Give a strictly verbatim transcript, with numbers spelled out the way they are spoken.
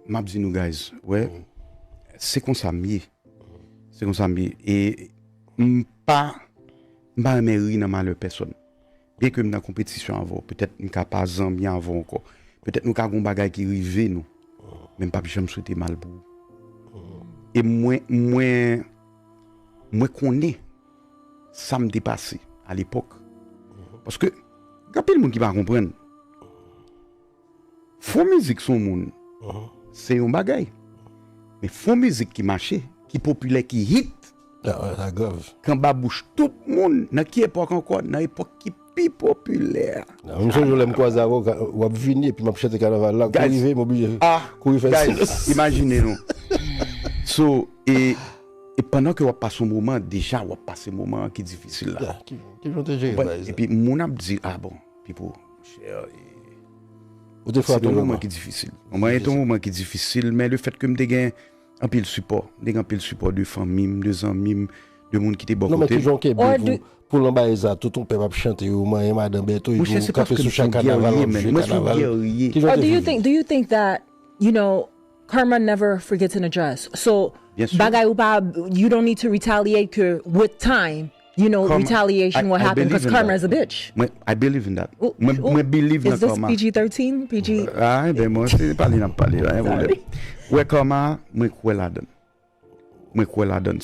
M ap di nou, guys, wè, se konsa m ye. Se konsa m ye. E m pa, m pa renmen ri nan malè pèsòn. Byen ke m nan konpetisyon avè w, petèt m ka pa zanmi avè w ankò. Petèt nou ka gon bagay ki rive nou. Men m p ap janm swete mal pou ou. E mwen, mwen, mwen konnen sa m te pase a lepòk. Paske, gen anpil moun ki pa konprann. Fò mizik se yon moun, se yon bagay. Men fò mizik ki mache, ki popilè, ki hit, Ah, ouais, sa grav. k anba bouch tout moun, nan ki epòk ankò? Nan epòk ki pi popilè a. Nan, m sonje lè m kwaze avè w, w ap vini epi m ap chante kanaval la, kou Guys, rive, m oblije Ah, kouri fè guys, silans. Imajine nou. So, e, e pandan ke w ap pase yon moman, deja w ap pase moman ki difisil la. Ya, ki, ki jan w te jere Konprann? bagay sa? Epi moun ap di, ah bon, Pipo, chè, e, Ou te se frape yon yon moman moman. Ki difisil. Moman e yon moman ki difisil, men le fèt ke m te gen anpil sipò. M te gen anpil sipò de fanmi m, de zanmi m, de moun ki te bò Non, men kote ki jan w kenbe Or pou, do- pou lanbayè sa, tout yon pèp ap chante, yo manyen madan bèto, epi Mwen chè, ou se kanpe paske sou m se yon chak kanaval, w ap guerrier, jwe men. Mwen se yon kanaval. Guerrier. Ki jan Or w do te you viv? think do you think that, you know, karma never forgets an address? So Byen si. Bagay ou pa, you don't need to retaliate ke with time, you know, Karma- retaliation I- will I happen believe because in karma that. Is a bitch. Mwen, I believe in that. Ooh, Mwen, ooh. Mwen believe nan Is this karma. P G thirteen? P G? Ah, ben mwen se pale n ap pale la, yon pwoblèm. Wè karma, mwen kwè ladan. Mwen kwè ladan.